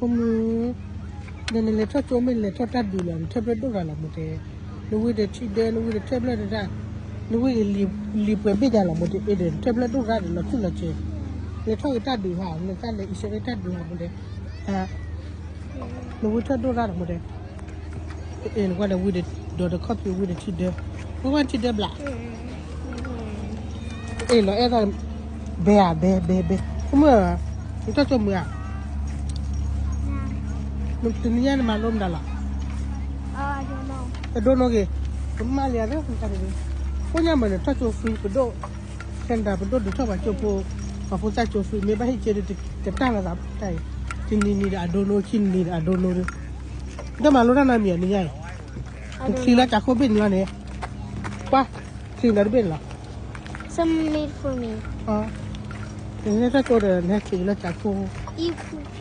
ဖိမုၣ်, ဒီးနလဲၤထီၣ်ကၠိမ့ၢ်လဲၤထီၣ်တၢ်ဒုးလီၤ နထၢၣ်ဖျၢၣ်ဒိၣ်ဂၤလီၤမိၢ်တဲ, နဝံၤဒီးထံဒၢ နဝံၤဒီးထၢၣ်ဖျၢၣ်ဒၣ်, နဝံၤဒီးလံာ်ပှဲၤဘ့ၣ်ဒၣ်လီၤမိၢ်တဲ အ့ဒီးနထၢၣ်ဖျၢၣ်ဒိၣ်ဂၤဒီးလီၤထူၣ်လီၤစဲး, လဲၤထီၣ်က့ၤတၢ်ဒုးဟါ နတၢ်လဲၤအံၤစဲးတၢ်ဒုးဟါမိၢ်တဲ, နဝံၤထၢၣ်ဒိၣ်ဂၤလီၤမိၢ်တဲ အဲ နကွၢ်ဒီးဝံၤဒီး ဒီးတခီၣ်ဖံးဝံၤဒီးထံဒၢ, ကွၢ်ကွၢ်ထံဒၢဘျး, အဲ လီၤအဲၣ်သီး, ဘဲဧါ ဘဲ ဘဲ ဘဲ ဖိမုၣ်ဧၢ, နထီၣ်ကၠိမုၢ်ဧါ, တနံၤညါနမၤလိမနုၤလီၤ, အဒိနိဂ့ၤ, ပမၤလံဧါ, ဖိညါမ့ၢ်နထီၣ်ကၠိ free ပဒိၣ်, Canada ပဒိၣ်ဒုးထီၣ်ပှၤကၠိဖိ, ပှၤဖိသၣ်ကၠိ free မ့ၢ်ဘၣ်ဟ့ၣ်ကၠိဒီး တတၢ်လီၤသးတၢ်အံၤ, တနံၤနံၤဒီးအဒိနိ ခံနံၤဒီးအဒိနိဒီး, တၢ်မၤလိတၢ်နီတမံၤဧါ နံၤညါအံၤ, နချံလၢကၠးခိၣ်ဘ့ၣ်န့ၣ်လီၤန့ၣ်, ကွၢ်, ချံဒီးတဘ့ၣ်န့ၣ်လီၤ, Some made for me. နဟဲထီၣ်ကၠိဒီး နဟဲချံလၢကၠးခိၣ်, အံၤ